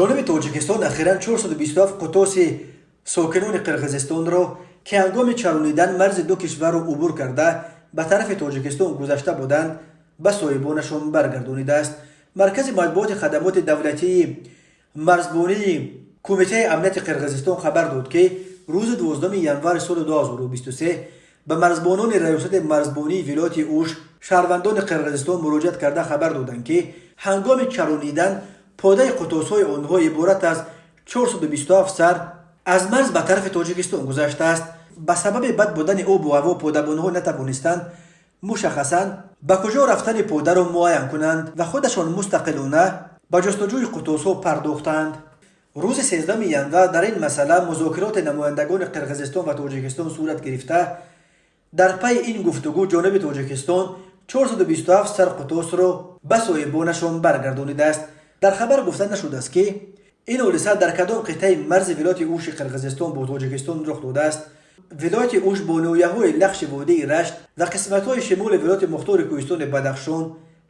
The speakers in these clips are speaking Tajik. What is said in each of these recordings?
Ҷониби Тоҷикистон ахиран 427 қутоси сокинони Қирғизистонро, ки ҳангоми чаронидан марзи ду кишварро убур карда, ба тарафи Тоҷикистон гузашта буданд, ба соҳибонашон баргардонидааст. Маркази матбуоти хадамоти давлатии марзбонии Кумитаи амнияти Қирғизистон хабар дод, ки рӯзи 12 январи соли 2023 ба марзбонони Раёсати марзбонии вилояти Уш шаҳрвандони Қирғизистон муроҷиат карда, хабар доданд, ки ҳангоми чаронидан подаи қутосҳои онҳо иборат аз 427 сар аз марз ба тарафи Тоҷикистон гузаштааст. Ба сабаби бад будани обу ҳаво подабонҳо натавонистанд мушаххасан ба куҷо рафтани подаро муайян кунанд ва худашон мустақилона ба ҷустуҷӯи қутосҳо пардохтанд. Рӯзи 13 январ дар ин масъала музокироти намояндагони Қирғизистон ва Тоҷикистон сурат гирифта, дар пайи ин гуфтугӯ ҷониби Тоҷикистон 427 сар қутосро ба соҳибонашон баргардонидааст. Дар хабар гуфта нашудааст, ки ин ҳодиса дар кадом қитъаи марзи вилояти Уши Қирғизистон бо Тоҷикистон рух додааст. Вилояти Уш бо ноҳияҳои Лахши водии Рашт ва қисматҳои шимоли вилояти мухтори кӯҳистони Бадахшон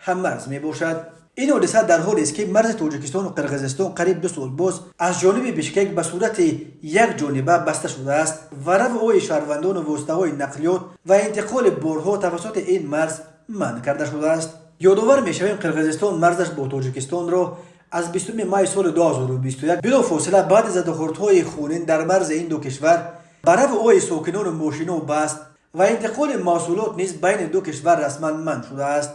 ҳаммарз мебошад. Ин ҳодиса дар ҳолест, ки марзи Тоҷикистону Қирғизистон қариб 2 сол боз аз ҷониби Бишкек ба сурати якҷониба баста шудааст ва раву ои шаҳрвандону воситаҳои нақлиёт ва интиқоли борҳо тавассути ин марз манъ карда шудааст. Ёдовар мешавем, Қирғизистон марзаш бо Тоҷикистонро аз 20 майи соли 2021, билофосила баъди задухӯрдҳои хунин дар марзи ин ду кишвар, ба раву ои сокинону мошино баст ва интиқоли маҳсулот низ байни ду кишвар расман манъ шудааст.